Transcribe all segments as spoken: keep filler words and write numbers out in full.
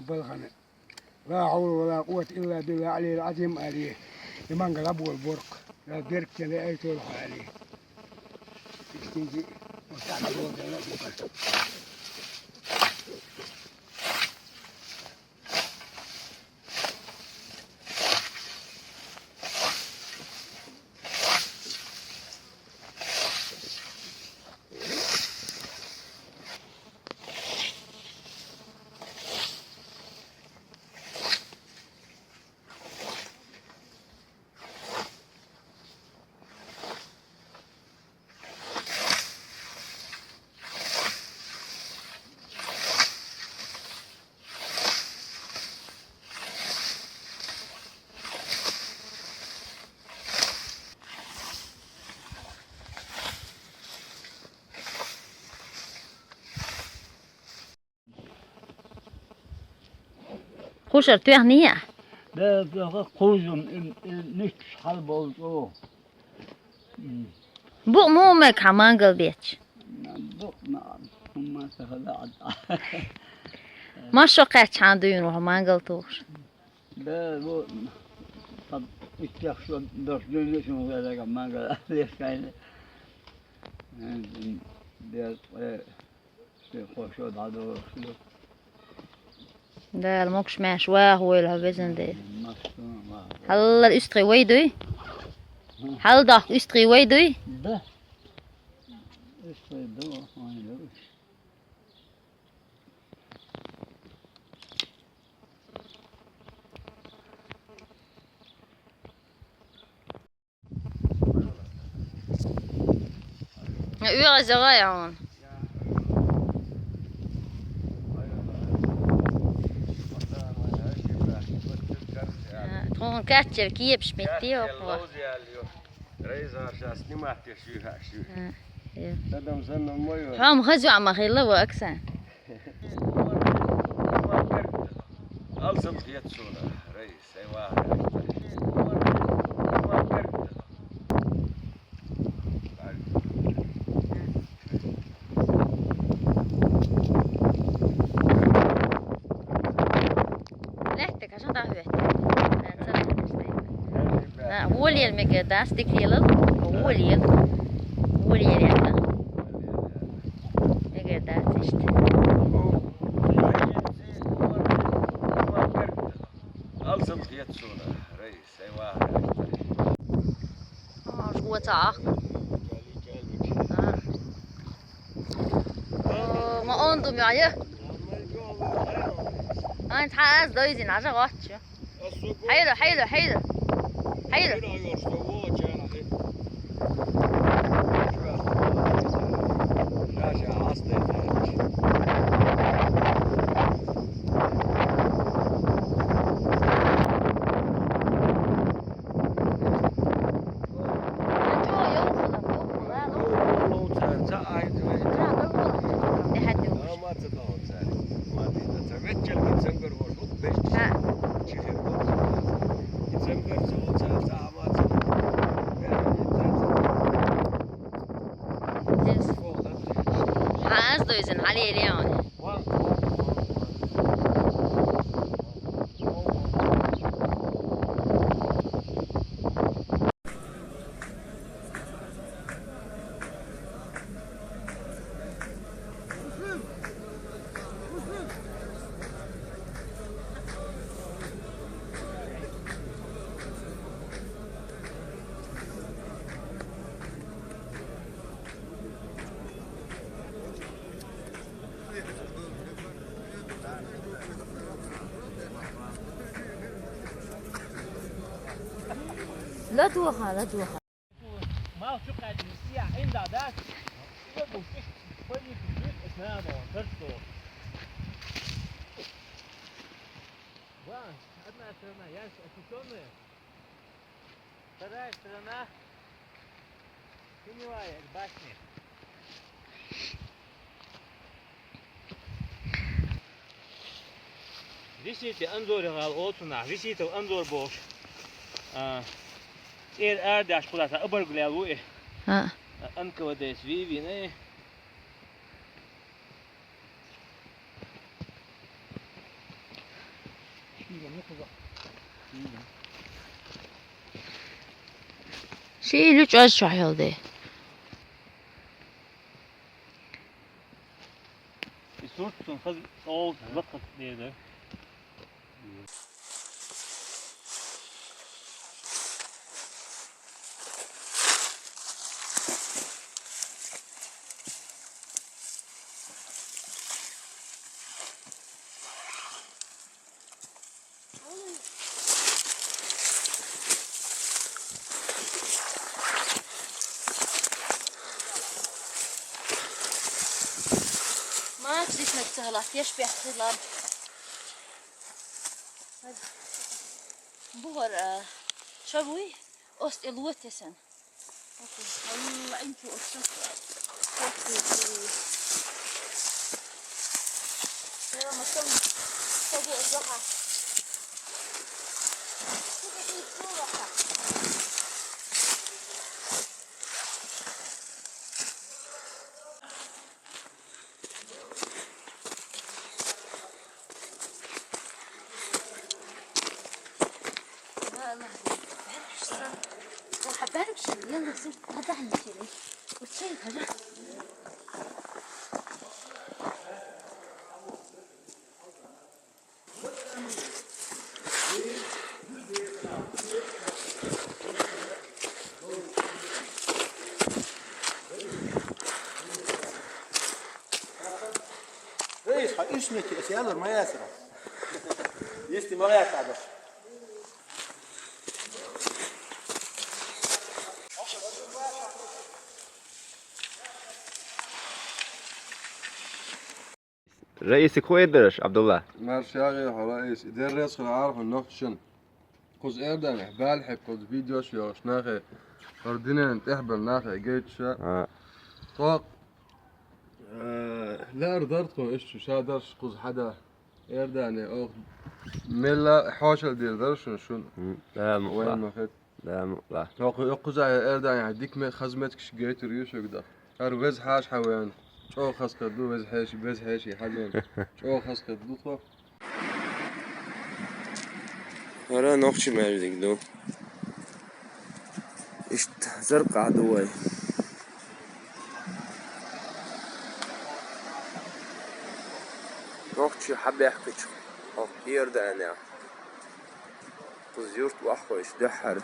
Балхана. لا حول ولا قوة إلا بالله العلي العظيم عليه. Иман гала бол борк. Я берк тен ай тол хали. Истинги. Мустана бол дала букар. Хушар туьхни я? Да, да, хушум, им, им, ниш хал болчу. М. Бу му мек ха мангал беч. Бу ма, ма сахада. Ма шо кач хан дуюн ва мангал туш. Да, бу, тад итяхшо дорш дуюн шун гелега мангал лешкайны. М, да, э, Се хошо дадо. Дала могуш-маьрша ваха войла хьо везан Дела. Хьаллал уьстагӀий вай дуй? Хьалдахка уьстагӀий вай дуй? Да. УьстагӀий ду, вай ду. УьгӀаза гӀай хьуна. Тхуна каччал кепаш метте вокхо. Рейзарша снимать еш юха шу. Садам санна мой. Хьо ма хаза ма хилла ва, Оксан. Алсам хет суна, Рейс. Лаьттага хьажа дӀахӀоьттина. Ца лаьтташ дайна. А, волел мегар дац, дика лелал. Волел. Волел яхла. Мегар дац иштта. Алсам хет суна, Рейс. Аш гуо ца ах. Ма он дум я. Ан тхьа аз дойзин, ажа гӀоч. Хьайла, хьайла, хьайла. Хьайла. Хьа аз дойзан, хьалеле он. لا توخى، لا توخى. Мал чу кхаьчна, сиа ӀиндагӀ дац. Ига бу киш, пани киш, эс нана, тарту. Вон, одна сторона, я ж освещённая. Вторая сторона, теневая, башня. Висите анзоре гӀала оцунахь, виситал анзор бохуш. А, цӀера арадеш кхузахь цхьа абарг лел ву и. А. А, Н К В Д-с вийвина и. Ши лучӀуаз чохь йолу де. И сурт цунна хаза чӀогӀа лакхара дер дара. Маца дитинарг ца хилахь, тешнабехк хилла. БухӀар, а, ша вуй, оцу тӀе лота тесна. Рейс, хьан уьш меттиг аса ялар ма яцара. Йисте ма гӀертахь. Раисик хӀун эр дара аша, Абдулла? Марша ягӀийла хьо, Раис. И деррес хила Ӏара хьуна нохчашна. Кхуза Иорданехь баьлла хьегна кхуза видеош йохуш нахе, хӀара динан тӀехь бан нахе гайташ. А. Тхо, э, лаар дара тхо, иштта шу ша дарш кхуза хьада. Иордане оха мелла хьошалла дийр дара шуна, шуна. М, да, ма вайн ма хет. Да, ма ла. Тхо кху-, кхузахь Иорданехь дика ме-, хаза меттигаш гайтур ю шуьга даха. ХӀара веза хьаша хьан вен, чӀогӀа хаза хир ду, веза хьеший, веза хьеший хьан вен, чӀогӀа хаза хир ду тхо. ХӀара нохчийн маьждиг ду. Иштта Заркъахь ду вай. Нохчий хьабаьхкича, хӀокху Иорданехь. Кхуза юрт ваххойш дуьххьара.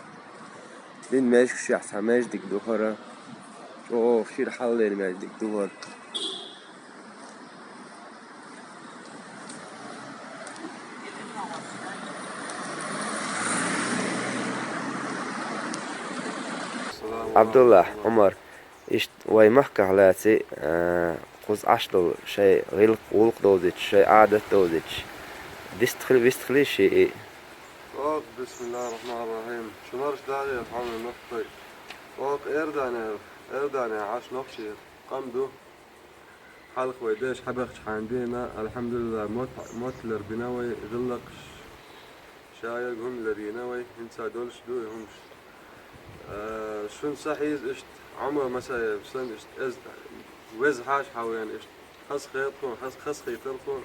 Дин маьждигашехь цхьа маьждиг ду хӀара. ЧӀогӀа шира хьаллера маьждиг ду хӀара. Абдуллахь, Ӏумар, иштта вай махкахь лаций, а, кхуза Ӏаш долу шайн гӀиллакх-, гӀуллакх довзуьйтуш, шайн Ӏадат довзуьйтуш, дистхили, вистхили ши и? ТӀаккха, бисмиллахӀир-рохьманир-рохьим. Шу марша дагӀера, хьоме махкахой. ТӀаккха Иорданера, Иорданехь Ӏаш нохчий къам ду. Хьалха вай деш хьабаьхча хьан дийна, алхьамдулиллахӀ, мот-, мотталла бина вай, гӀиллакхаш шаерг хӀума ларйина вай, хӀинца долуш ду и хӀумаш. Э, шуна ца хьийза иштта, Ӏумар Масаев санна иштта, эза веза хьаша хьан вен иштта. Хаза хетар тхуна, хаза, хазахийтар тхуна.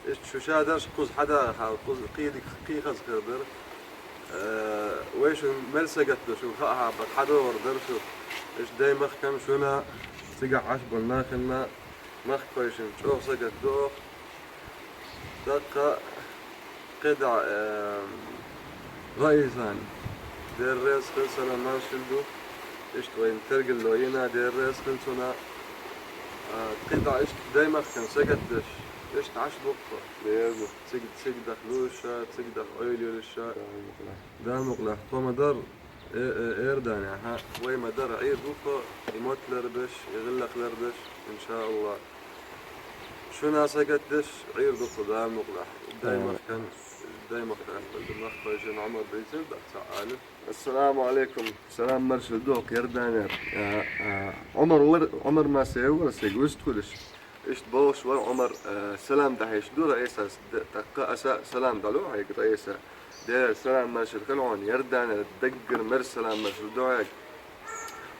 Иштта шу ша дарш кхуза хьадахьа, кхуза кхийдиг кхий хаза хир дара. Э, вай шуна мел сагатдо, шуна хаа хьабар, хьадогӀур дара шу. Иштта дай махкан шуна, цигахь Ӏаш болу нахана, махкахойшинна чӀогӀа сагатдо оха. ТӀаккха кхидӀа, э, Раисана. Деррес хила салам маршалла ду. Иштта вайна тергал ло йина, деррес хила цунна. А, кхидӀа иштта дай махкан сагатдеш, иштта Ӏаш бу-кх тхо. Деррес. Цига, цига даха луьйш ша, цига даха ойла йолуш ша. Дала мукъ лахь. Дала мукъ лахь. Тхо ма-дарра, э, э, Иорданехь, хьа, вай ма-дарра Ӏийр ду тхо, и мотт ларбеш, и гӀиллакх лардеш, иншааллахӀ. Шуна сагатдеш Ӏийр ду тхо, Дала мукъ лахь. Дай махкан, дай махкан, махкахойшинна Ӏумар дийцира, даха ца Ӏалим. Ассаламу Ӏалайкум. Салам маршалла ду хӀокху Иорданера. А, а, Ӏумар вара, Ӏумар Масаев вара сайга вистхуьлуш. Иштта бохуш вара Ӏумар, а, салам дӀахьош ду Раисас, д-, тӀаккха аса салам дӀало хьайга, Раиса. Дера салам маршалла хила хьуна, Иорданера даггара мерза салам маршалла ду хьайга.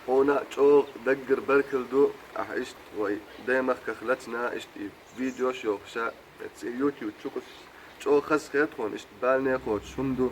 Хьуна чӀогӀа даггара баркалла ду, ахьа иштта вай дай махках лацна, иштта и видеош йохуша, цӀе YouTube чу кхуссуш, чӀоагӀа хаза хет тхона, иштта бала не кхочуш хӀума ду.